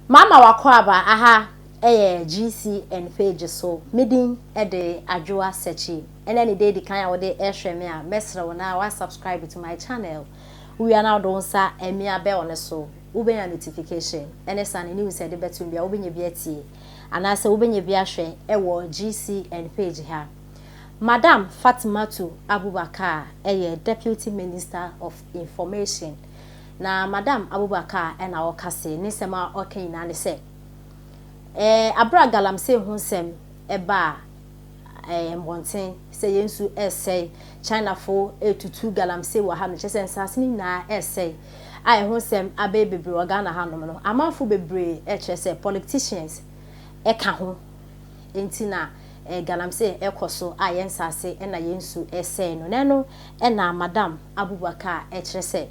Mama wakɔ aba aha ɛyɛ GCN page so. Medin ɛde Adwoa Sɛkyi. Ɛnɛ ne de di kan a wɔde ɛhwɛ me a, mɛsrɛ wo na wa subscribe to my channel. Wia na wode wo nsa ɛmia bell ne so, wobɛnya notification ɛne sa ne news ɛde bɛtum bia, wobɛnya bi atie anaasɛ wobɛnya bi ahwɛ ɛwɔ GCN page ha. Madam Fatimatu Abubakar ɛyɛ Deputy Minister of Information, na Madam Abubakar ɛna ɔka se ne nsɛm a ɔka nyinaa ne sɛ abere a galamsey ho nsɛm ɛba a mbɔnten sɛ yɛn nso ɛsɛe, Chinafo etutu galamsey wɔ ha no, kyerɛ sɛ nsaase no nyinaa ɛsɛe a ɛho nsɛm abɛyɛ bebree wɔ Ghana hanom no, amanfo bebree ɛkyerɛ sɛ politicians ɛka ho nti na galamsey ɛkɔ so a yɛn nsaase ɛna yɛn nsu ɛsɛe no. N'ɛno ɛna Madam Abubakar ɛkyerɛ sɛ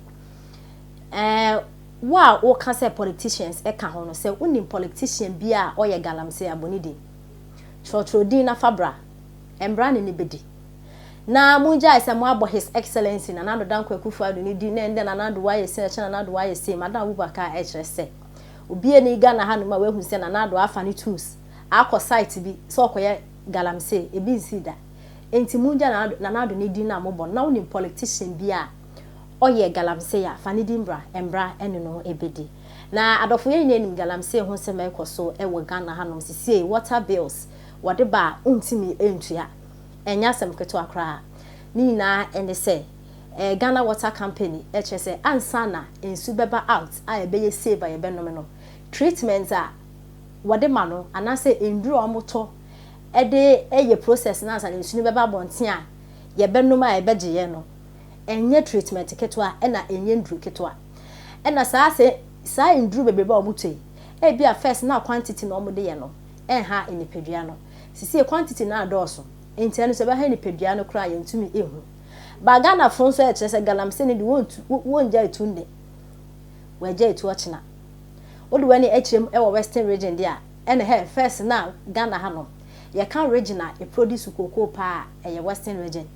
wo a woka sɛ politicians ɛka ho no, sɛ wonim politician bi a ɔyɛ galamsey abɔne din, twerɛtwerɛ din nafa bra, mbra ne bɛdi na mongyae sɛ moabɔ His Excellency Nana Addo Dankwa Akufo-Addo ne din na ɛndɛ Nana Addo wayɛ sei, ɛkyɛ Nana Addo wayɛ sei. Madam Abubakar ɛkyerɛ sɛ obi ni Ghana hanom a wahu sɛ Nana Addo afa ne tools akɔ site bi sɛ ɔkɔyɛ galamsey, ebi nsi da. Nti mongya Nana Addo ne din na mobɔ na wonim politician bi a ɔyɛ galamsey a, fa ne din bra, mbra ɛne no ebedi. Na adɔfo, yɛn nyinaa nim galamsey ho nsɛm a ɛkɔ so ɛwɔ Ghana hanom sisie. Water bills wɔde ba a ntumi ntua, ɛnyɛ asɛm ketewa koraa. Ne nyinaa ɛne sɛ Ghana Water Company ɛkyerɛ sɛ ansa na nsu bɛba out a ɛbɛyɛ safe a yɛbɛnom no, treatment a wɔde ma no anaasɛ nduro a wɔtɔ ɛde ɛyɛ process na ansa na nsu no bɛba abɔnten a yɛbɛnom a yɛbɛgye yɛn no, ɛnyɛ treatment ketewa ɛna ɛnyɛ nduro ketewa. Ɛna saa sɛ saa nduro bebrebe a wɔtɔ yi, ebi a first na quantity na wɔde yɛ no ɛnha nipadua no, sisi quantity na adɔɔso nti ɛno sɛ ɛbɛha nipadua no koraa yɛntumi ehu ba. Ghana fo nso ɛkyerɛ sɛ galamsey no de wɔntu, wɔngya etu nnɛ, wɔagya etu ɔkyena. Wode w'ani akyerɛ mu ɛwɔ Western Region deɛ a, ɛna hɛ first na Ghana ha no yɛka region a ɛproduce cocoa paa, ɛyɛ Western Region.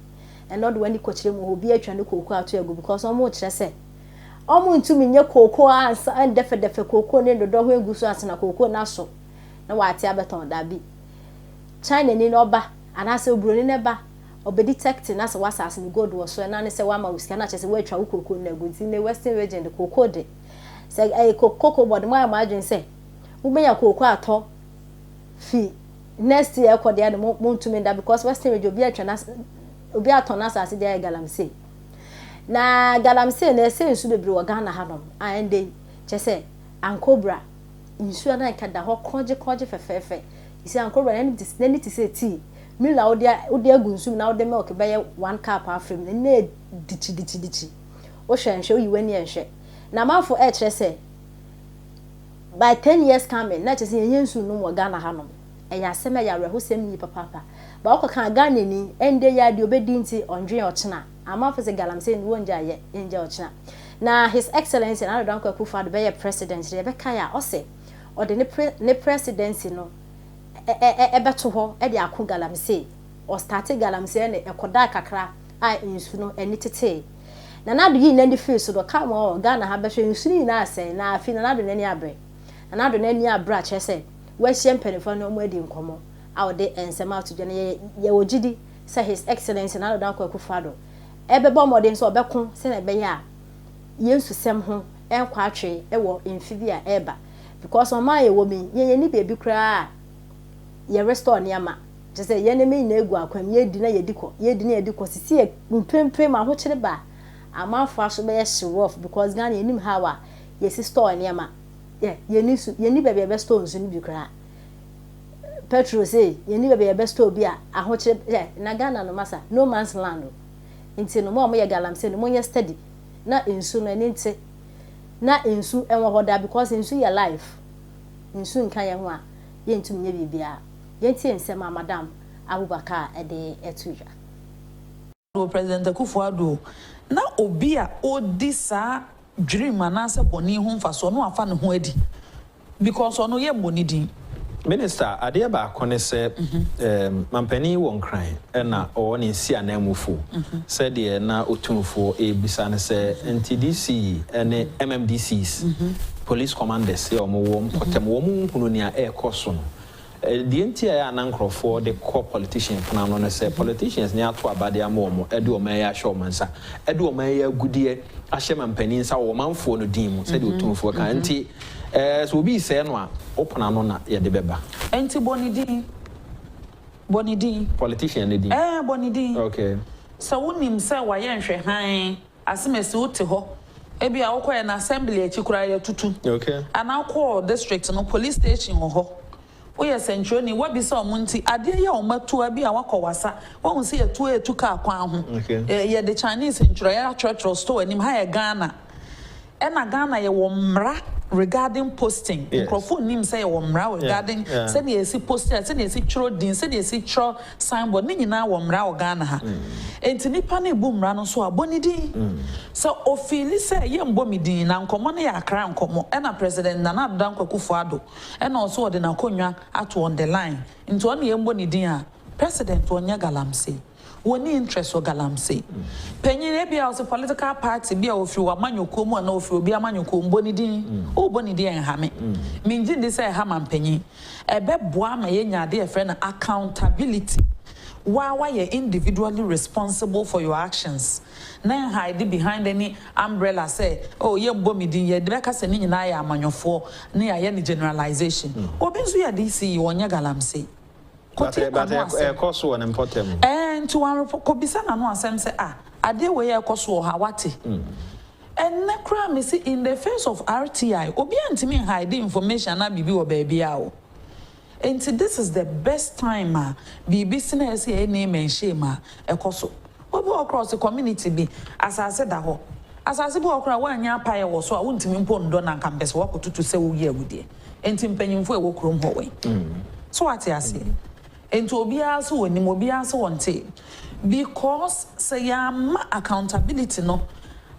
Ɛna ɔde w'ani kɔkyerɛ mu hɔ, obi atwa ne cocoa ato agu because ɔmo kyerɛ sɛ ɔmo ntumi nyɛ cocoa ansa ndɛfɛdɛfɛ cocoa ne dodɔ ho egu so asena cocoa n'aso na wate abɛtɔn. Dabi, China ni na ɔba anaasɛ oburoni na ɛba ɔbɛdi tɛkti na sɛ wasase no gold wɔ so, ɛna ne sɛ wama wo sika na kyerɛ sɛ woatwa wo cocoa no agu. Nti ne Western Region de cocoa de sɛ ɛyɛ Cocoa Board mo ayɛ mo adwene sɛ wobɛnya cocoa atɔ fi next year ɛkɔ deɛ no, mo ntumi da because Western Region obi atwa na obi atɔ n'asase deɛ ayɛ galamsey. Na galamsey na ɛsɛ nsu bebree wɔ Ghana hanom a ɛnde kyɛ sɛ Ankobra nsuo a nka da hɔ kɔgye kɔgye fɛfɛɛfɛ esi Ankobra n'ani te sɛ tea mila wode agu nsu mu na wode milk bɛyɛ 1 cup afra mu n'ani dikyi dikyi dikyi. Wohwɛ nhwɛ, woyi w'ani nhwɛ na amanfo ɛkyerɛ sɛ by 10 years coming na kyerɛ sɛ yɛnyɛ nsu nom wɔ Ghana hanom. Ɛyɛ asɛm, ɛyɛ awerɛhosɛm yie papaapa. Ba wokɔka Ghana ni ɛnde yɛ adeɛ obɛdi nti ɔndwen ɔkyena. Amanfo sɛ galamsey ni wɔngya yɛ ngya ɔkyena. Na His Excellency Nana Addo Dankwa Akufo-Addo bɛyɛ president deɛ, yɛbɛka yɛ a ɔsɛ ɔde ne presidency no ɛbɛto hɔ ɛde ako galamsey. Ɔstarte galamsey ɛne ɛkɔda kakra a nsu no ani tetee. Nana Addo yi n'ani firi so do ka ma Ghana ha bɛhwɛ nsu no nyinaa asɛe. Na afi Nana Addo n'ani abere, Nana Addo n'ani abere akyerɛ sɛ wɔahyia mpanimfoɔ no, wɔn adi nkɔmmɔ a wɔde nsɛm ato dwa no. Yɛwɔ gyidi sɛ His Excellency Nana Addo Dankwa Akufo-Addo ɛbɛbɔ mmɔden sɛ ɔbɛko sɛnea ɛbɛyɛ a yɛn nsusɛm ho ɛnkɔ atwe ɛwɔ mfe bi a ɛreba because ɔman yɛ wɔ mi yɛn yɛn ni beebi koraa a yɛ restore nneɛma kyerɛ sɛ yɛn nneɛma nyinaa egu akwan mu, yɛdi na yɛdi kɔ, yɛdi na yɛdi kɔ. Sisi yɛ mprempren ahokyere ba, amanfo aso bɛyɛ hye rough because Ghana yɛnim how a yɛsi store nneɛma. Yɛ yɛni so, yɛni baabi a yɛbɛ store nsu no bi koraa, petrol sei yɛni baabi a yɛbɛ store bi a ahokyere yɛ. Na Ghana no masa no man's land o. Nti no mo a moyɛ galamsey no, monyɛ steady na nsu no ani nte na nsu ɛwɔ hɔ da because nsu yɛ life. Nsu nka yɛn ho a yɛntumi nyɛ biribiara. Yɛntie nsɛm a Madam Abubakar ɛde ɛto dwa. President Akufo-Addo na obi a ɔdi saa dream anaasɛ bɔne ho mfasoɔ no afa ne ho adi because ɔno yɛ mmɔ ne din. Minister, adeɛ baako ne sɛ mampanin wɔ Nkran ɛna ɔwɔ ne nsi ananmufo. Sɛdeɛ na Otumfoɔ ɛrebisa no sɛ, nti DC ne MMDCs, police commanders yɛ wɔn wɔ mpɔtam, wɔn nhunu nea ɛrekɔ so no? Deɛ nti a ɛyɛ a na nkurɔfoɔ de kɔ politician pono ano ne sɛ politicians ne ato aba de ama wɔn, de wɔn ɛyɛ ahyɛ wɔn nsa, de wɔn ɛyɛ agudeɛ ahyɛ mampanin nsa wɔ ɔmanfoɔ no din mu, sɛdeɛ Otumfoɔ ka. Nti sɛ obi resɛe no a, wo pono ano na yɛde bɛba. Nti bɔ ne din. Bɔ ne din. Politician ne din. Ɛɛ, bɔ ne din. Sɛ wonim sɛ wayɛ nhwɛhan, asɛm wote hɔ, ebi a wokɔyɛ no assembly akyi koraa yɛtutu. Anaa wokɔɔ district no, police station wɔ hɔ. Woyɛ sɛnkyerɛni, wabisa ɔmo nti adeɛ yɛ ɔmo atua bi a wakɔ wasa wɔn sɛ yɛtu etu kaa kwan ho. Yɛde Chinese ntwerɛ atwerɛtwerɛ store anim ha. Yɛ Ghana, ɛna Ghana yɛwɔ mmara regarding posting. Nkurɔfoɔ nim sɛ yɛwɔ mmara regarding sɛdeɛ yɛsi posting, sɛdeɛ yɛsi twerɛ din, sɛdeɛ yɛsi twerɛ signboard ne nyinaa wɔ mmara wɔ Ghana ha. Nti nipa no ebu mmara no so a, bɔ ne din. Sɛ ofeeli sɛ yɛmbɔ mi din na nkɔmɔ no yɛ Akra nkɔmɔ, ɛna President Nana Addo Dankwa Akufo-Addo ɛna ɔso ɔde n'akonnwa ato on the line, nti ɔno yɛmbɔ ne din a, President ɔnyɛ galamsey, wɔni interest wɔ galamsey. Panyin ebi a ɔsɛ political party bi a ofiri wɔ amanyɔkuo mu anaa ofiri obi amanyɔkuo mu, bɔ ne din. Ɔbɔ ne din ɛnha me, mengye ndi sɛ ɛha ma mpanyin. Ɛbɛboa ma yɛnya adeɛ yɛfrɛ no accountability. Waa wayɛ individually responsible for your actions na hide behind any umbrella sɛ, oh, yɛmbɔ mi din, yɛde bɛka sɛ ne nyinaa yɛ amanyɔfoɔ ne yɛayɛ ne generalization. Obi nso yɛ DC, wɔnyɛ galamsey. But ɛkɔ so wɔ ne mpɔtam. Ɛɛ, nti wɔn kɔbisa n'ano asɛm sɛ, ah, adeɛ wei yɛ ɛkɔ so wɔ ha, wate? Ɛnɛ koraa me si in the face of RTI, obi antumi hide information na biribi wɔ baabi a o. Nti this is the best time a biribi si na ɛsɛ yɛ name and shame a ɛkɔ so. Obi wɔ koraa ɔsɛ community bi asase da hɔ, asase bi wɔ koraa wɔanya apaeɛ wɔ so a wontumi mpo ndɔ na nka mpɛ sɛ wakɔtutu sɛ woyi awudie. Nti mpanyinfoɔ a ɛwɔ kurom hɔ wei so, wate aseɛ? Nti obiara so wɔ nim, obiara so wɔ nte, because sɛ yɛama accountability no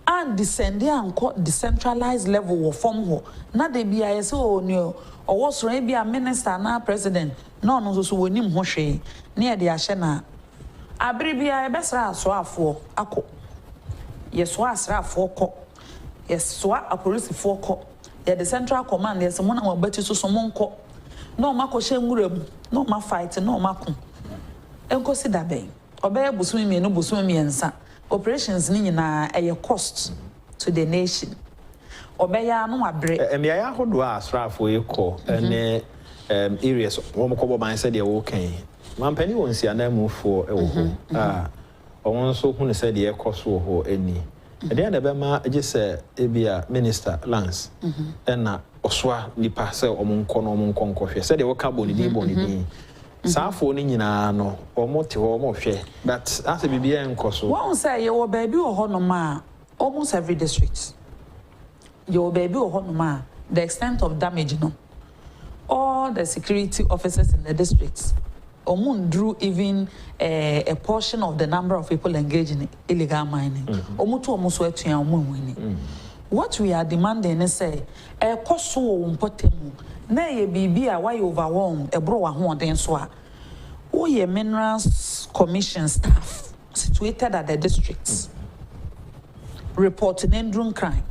and descend ankɔ decentralized level wɔ fam hɔ na de bi ayɛ sɛ o nea ɔwɔ soro, ebi a minister anaa president, na ɔno nso so wɔ nim ho hwee ne yɛde ahyɛ na abere biara yɛbɛsrɛ asoafoɔ akɔ, yɛsoa asraafoɔ kɔ, yɛsoa apolisifoɔ kɔ, yɛde central command yɛsɛ mo na wɔn abati so so mo nkɔ na wɔn akɔhyɛ nwura mu na wɔn afight na wɔn ako nkosi dabɛn. Ɔbɛyɛ bosom 2, bosom 3, operations ne nyinaa ɛyɛ cost to the nation. Ɔbɛyɛ ano abrɛ. Mmeaeɛ ahodoɔ a asraafoɔ yi kɔ ne areas wɔn kɔbɔ ban, sɛdeɛ wɔreka yi, mampanin wɔ nsiananmufoɔ wɔ hɔ a wɔn nso hunu sɛdeɛ ɛkɔ so wɔ hɔ ani. Ɛdeɛ na ɛbɛma gye sɛ ebi a Minister Lance ɛna ɔsoa nipa sɛ wɔn nkɔ na wɔn nkɔ nkɔhwɛ sɛdeɛ wɔka bɔ ne din, bɔ ne din. Saafoɔ no nyinaa no, wɔn te hɔ, wɔn hwɛ, but asɛ biribiara nkɔ so. Wɔn sɛ yɛwɔ baabi wɔ hɔnom a almost every district yɛwɔ baabi wɔ hɔnom a the extent of damage no, all the security officers in the district, ɔmo nduru even a portion of the number of people engaged in illegal mining. Ɔmo to ɔmo so atua ɔmo nwini. What we are demanding is sɛ ɛkɔ so wɔ wɔn mpɔtam mu na ɛyɛ biribi a wayɛ overwhelmed, ɛboro w'ahoɔden so a, woyɛ Minerals Commission staff situated at the districts, report ne nduru Nkran.